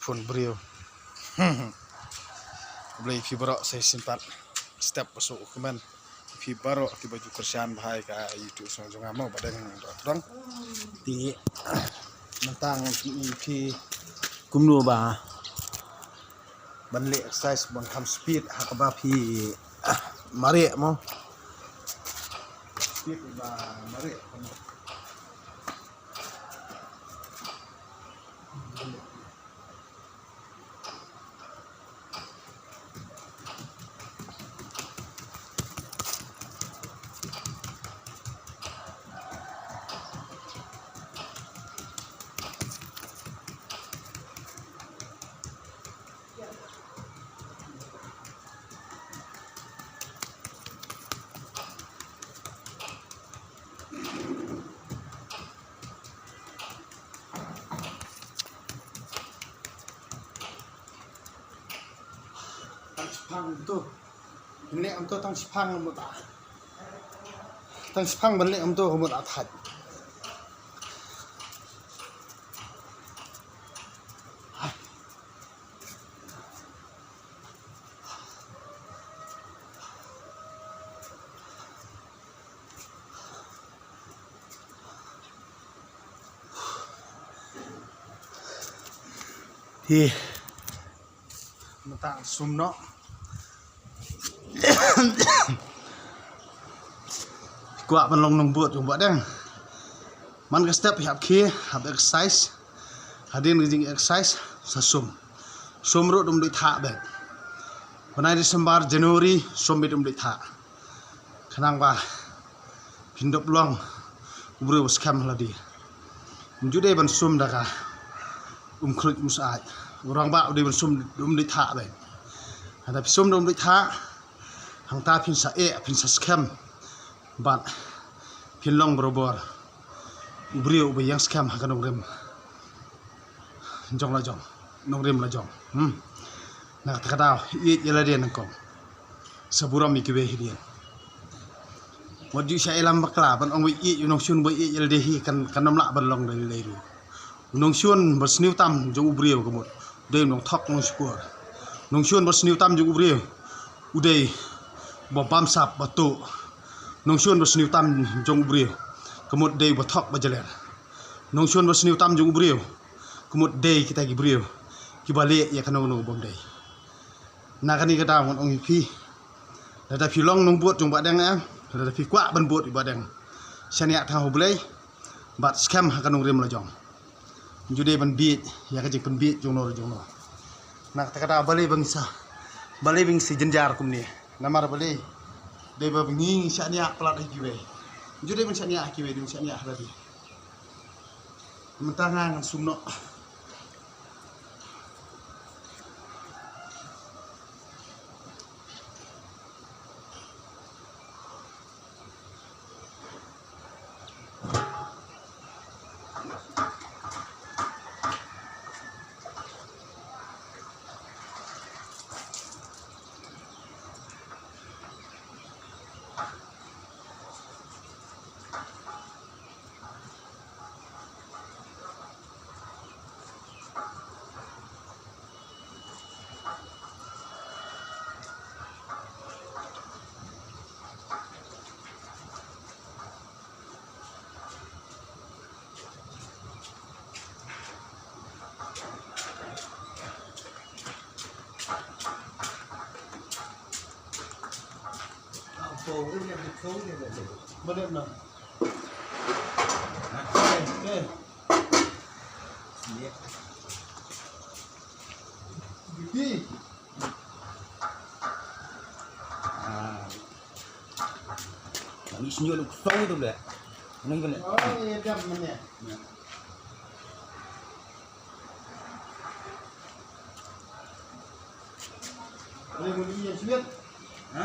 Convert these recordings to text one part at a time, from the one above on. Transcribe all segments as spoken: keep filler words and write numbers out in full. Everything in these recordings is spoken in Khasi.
Bun briew. Khublei phi baroh sa shisien pat. Step ba suk kumne. Phi baroh kiba ju kyrshan bha ïa ka YouTube channel jong nga mo, Bah Deng Dohtdong. Te mynta ngan pyni ïa phi kumno ba ban leh exercise ban kham speed ha kaba phi mareh mo. Speed ba mareh. Tang shipang to. Leh am to tang shipang mo ta. Tang shipang ban leh am to mo ta thait. Hi. Mynta sum noh. Kwah ban long nongbud jong Bah Deng. Man ka step hap khie, hap exercise. Hadien ka jing exercise sa sum. Sum ruh dum dei thah bad. Bnai December, January, sum bad dum dei thah. Khnang ba phin dep long u briew ba skhem ha lade. Ym ju dei ban sum da ka umkhruit umsat. U rangbah u dei ban sum dum dei thah bad. Haba phi sum dum dei thah, hangta phin sa eh, phin sa skhem. Bad phin long barabor u briew uba ïeng skhem ha ka nongrim jong la jong, nongrim la jong. Hmm. Na kata ka daw, ïeit ïa lade nyngkong. Sa burom ïa kiwei hi dien. Wat ju shah ïalam bakla ban ong wei ïeit, u nongshun ba ïeit ïa lade hi kan, kan ym lah ban long da lei lei ruh. U nongshun ba sniew tam jong u briew ka mut u dei u nongthok nongshukor. U nongshun ba sniew tam jong u briew u dei uba bamsap ba tuh. U nongshun ba sniew tam jong u briew ka mut u dei uba thok ba jler. U nongshun ba sniew tam jong u briew ka mut u dei kita ki briew kiba leh ïa kano kano bym dei. Na kane ka daw ngan ong ïa phi, lada phi long nongbud jong Bah Deng em, lada phi kwah ban bud ïa Bah Deng, shaniah tang ha U Blei bad skhem ha ka nongrim la jong. Ju dei ban bieit ïa ka jingpynbieit jongno jongno. Na kata ka daw balei ba ngi sa, balei ba ngi sa jynjar kumne? Namar balei? Dei ba ngi shaniah palat ha kiwei. Ju dei ban shaniah ha kiwei, dei ban shaniah ha lade. Mynta nga ngan sum noh. Ni senyum lu ksong tu boleh. Ni boleh. Oh, iya, jam mana? Boleh muli yang sibit? Ha?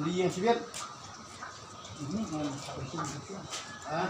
Muli yang sibit? Ini, ha?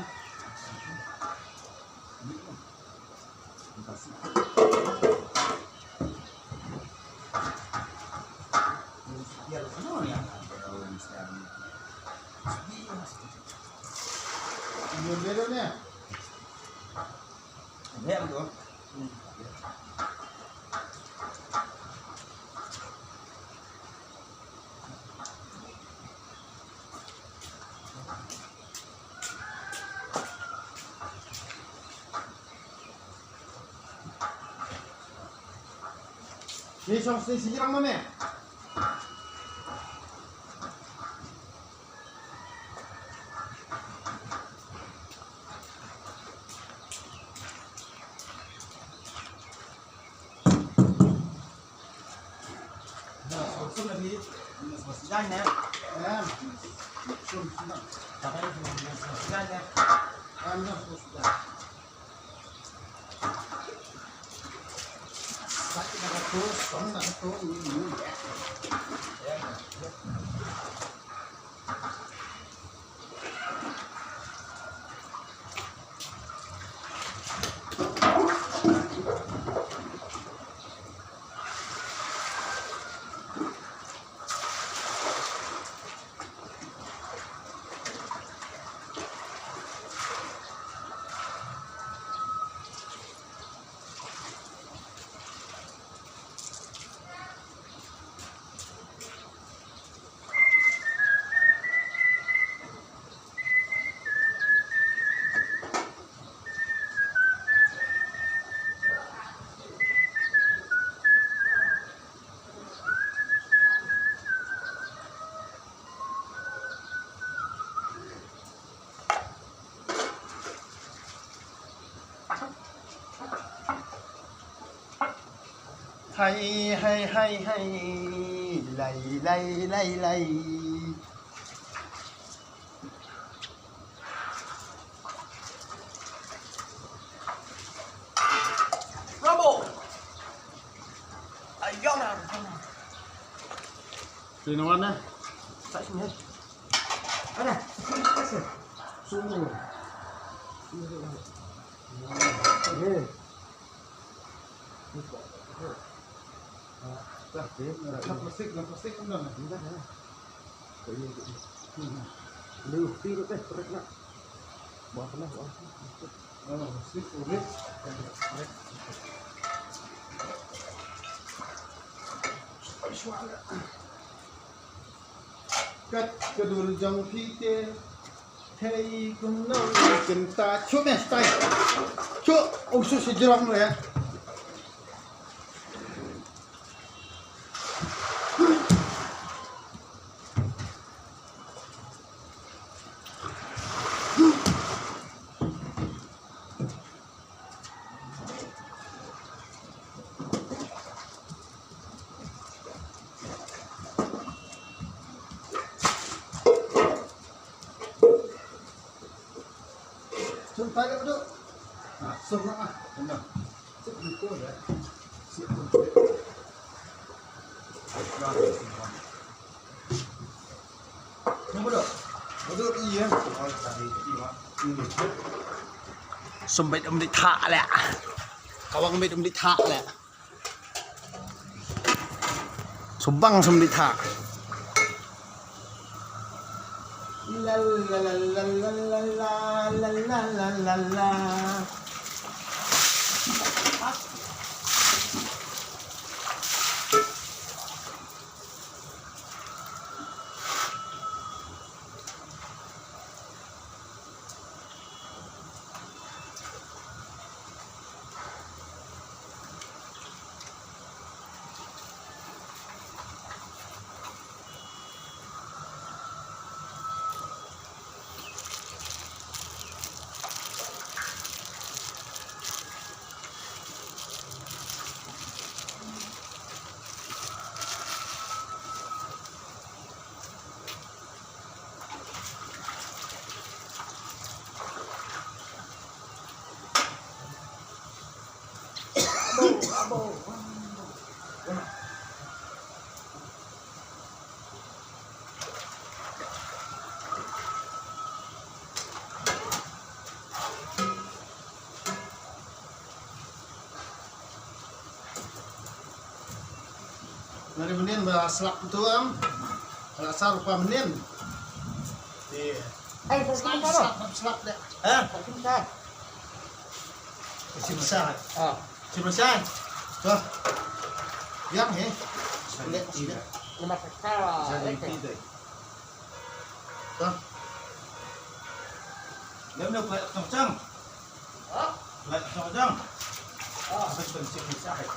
Ni shong sini sini rang mane. Hai, hai, hai, hai. Lai, lai, lai, lai. Rambo. Ayona. Sino mana? Tak sini. Mana? Sini. Sini. Sini. Kat ka dur jong phi te. Hei kumno kynta. Shu me stai. Shu. Oh, shu shu jrong le. Sum pakai tu. Ah, sum nak ah. Benar. Sum itu ya. Sum itu. Yang bodoh. Bodoh iya. Oh, tadi iya. Sum bait um dik thak leh. Kawang bait um dik thak leh. Subang sum dik thak. La la la la la la la la la la la. Nari menin ba slap tu am. Ala sar pa menin. Iya. Ai, slap, slap, slap deh. Ha? Simsa. Ah. Simsa. Tuh. Yang he. Sile, sile. Lemak kecil. Jadi tidak. Dah. Dia nak buat kencang. Ha? Buat kencang. Ha. Apa kencing ni sahih?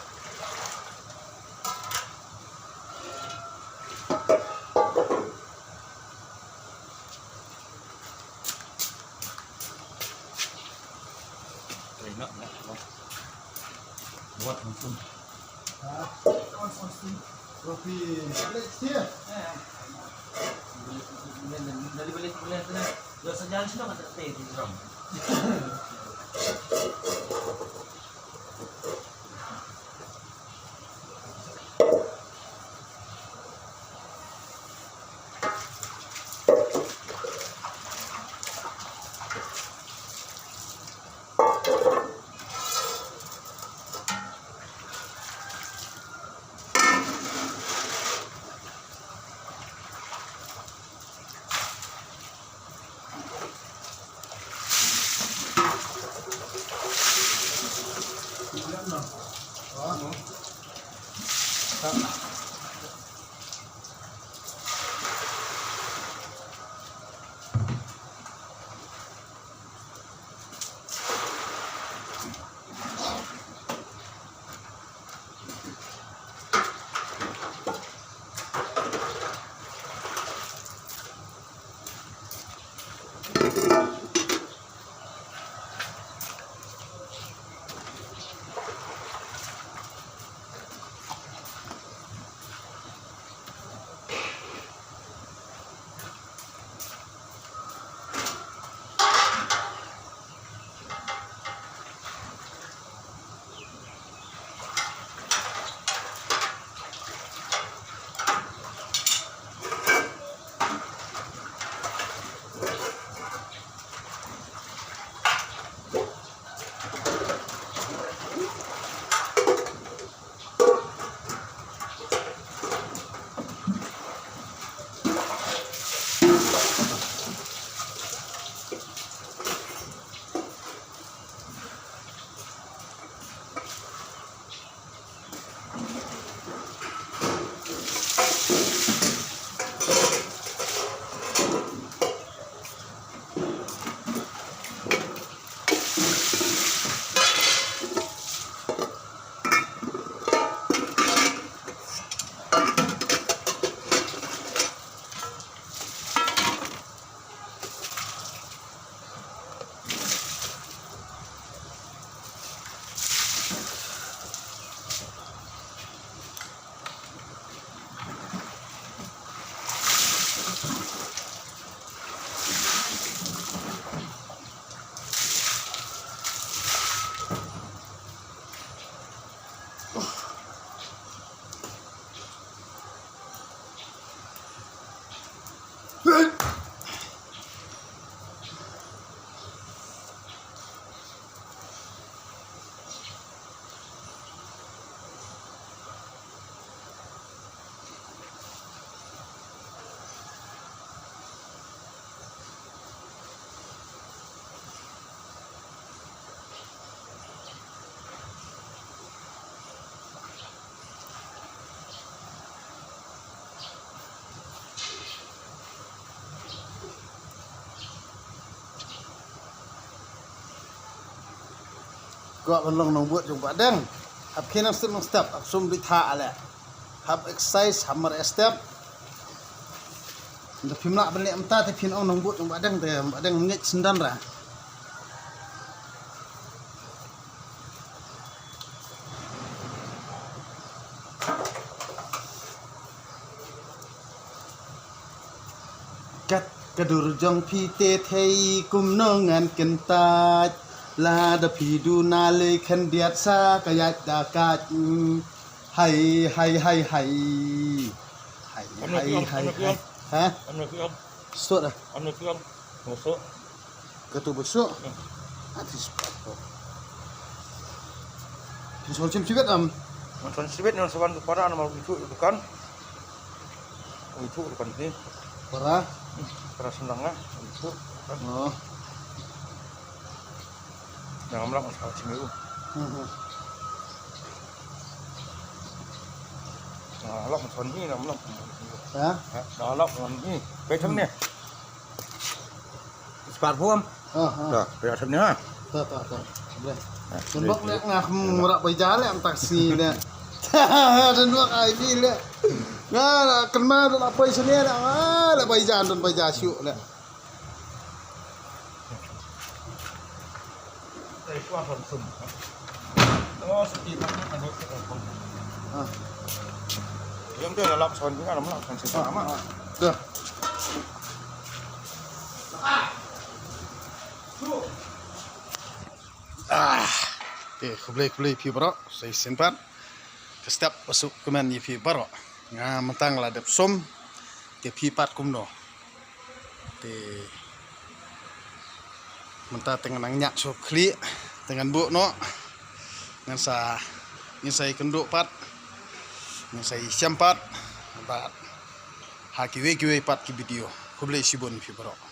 Kwah ban long nongbud jong Bah Deng. Hap khie nongstep nongstep, hap sum bit ha ale. Hap exercise, hap mar step. Nda phim lah ban leh mynta te phin ong nongbud jong Bah Deng te Bah Deng ngeit syndan ra. Kat ka dur jong phi te thei kumno ngan kyntait. Lada phi duna lei khyndiat sa ka ïaid da kat. Hai, hai, hai, hai. Hai, hai, hai, hai. Ha? Sot ah. Katu ba suk. Ati sepat tu. Phin sol shim shibit am. Phin sol shibit, ngan sa wan tu para, nama itu dukan. Itu dukan ni. Para? Para sendang ah. Itu dukan. Oh. Nang amlak ngan sa shim itu. Hmm. Nang amlak ngan sa ni, nang amlak. Ha? Nang amlak ngan ni. Bai thang ni. Spar phone. Ha, ha. Dah, payah sini ha. Ta, ta, ta. Boleh. Don bok leh ngah murah bai ja leh am taksi leh. Don bok ai bi leh. Ngah kena dah lah bai sini leh. Ah, lah bai ja don bai ja syu leh. Dari kuah langsung. Oh, seperti apa? Yom te la lap son, nga la lap son shisha ma. Dah. Ah. Te khublei khublei phi baroh, sa shisien pat. Ka step ba suk kmen ïa phi baroh. Nga mynta nga la dep sum. Te phi pat kumno? Te mynta te ngan nang ñiah shuh khlieh, te ngan buh noh. Ngan sa, ngan sa ïakynduh pat, ngan sa ïashem pat bad ha kiwei kiwei pat ki video. Khublei shibun phi baroh.